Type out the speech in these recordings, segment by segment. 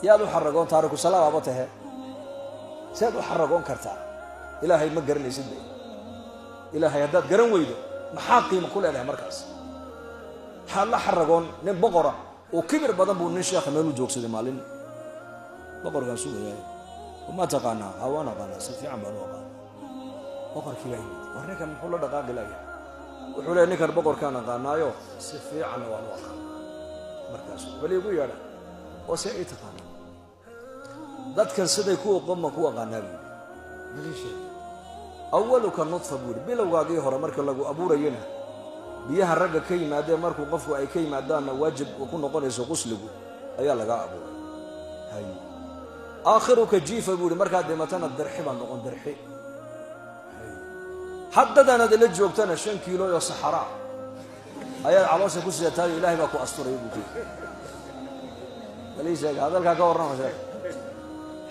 Yaad u xaragoon taariku salaadaaba tahe, sead u xaragoon kartaa? Ilaahay ma garanaysid be. Ilaahay haddaad garan weydo, maxaa qiimo ku leedahay markaas? Maxaad la xaragoon? Nin boqora oo kibir badan buu nin sheekha meel u joogsaday maalin. Boqorkaan sugayaa, ma taqaanaa? Ha, waan aqaanaa, si fiican baan u aqaanaa. Boqorkii baa yimid. War ninkan muxuu la dhaqaaqi layahay? Wuxuu leeyahy, ninkan boqorkaan aqaanaayo, si fiicanna waan u aqaana. Markaasuu bal igu yeedha oo see ii taqaana? Dadkan siday ku oqon baan ku aqaanaa, buu yidhi. Bal ii sheeg. Awaluka nudfa, buu yidhi. Bilowgaagii hore marka lagu abuurayena biyaha ragga ka yimaadee, markuu qofku ay ka yimaadaanna waajib uu ku noqonayso qusligu, ayaa lagaa abuuray. Hay, aakhiruka jiifa, buu yidhi. Markaad dhimatana dirxi baa noqon, dirxi. Hay, haddadaanaad ila joogtana 5 kiilo oo saxaraa ayaad caloosha ku sidataayo, Ilaahay baa ku asturay, buu ku yidhi. Bal ii sheega, hadalkaa ka warrama, sheekh.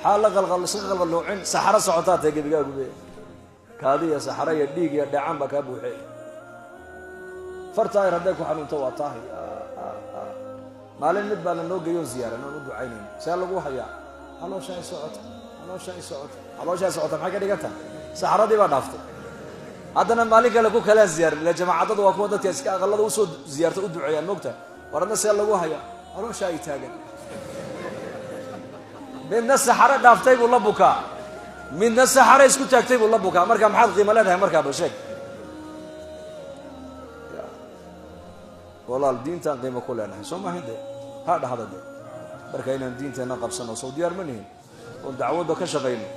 Xaa la qalqal iska qalqalloocin? Saxaro socotaa tahay gebigaagu be, kaadi iyo saxaro iyo dhiig iyo dheecaan baa kaa buuxee. Fartaayar hadday ku xanuunto waa tahay. Maalin mid baa la noo geeyoon ziyaaran oon u ducaynayn. See lagu hayaa? Caloosha ay socota, caloosha ay socota, caloosha ay socota. Maxay ka dhigan tahay? Saxaradii baa dhaaftay. Haddana maalin kale ku kalaan ziyaaran, ila jamaacadadu waa kuwa dadka iska aqalada usoo ziyaarta, u duceeyaan, moogtahay. War adna see lagu hayaa? Caloosha ay taagan. Midna saxaro dhaaftay buu la bukaa, midna saxaro isku taagtay buu la bukaa. Marka maxaad qiimo leedahay markaa? Bal sheeg walaal. Diintaan qiimo ku leenahay, soo maahin de? Ha dhahda de. Marka inaan diinteenna qabsano, soo diyaar ma nihin oon dacwadda ka shaqayno?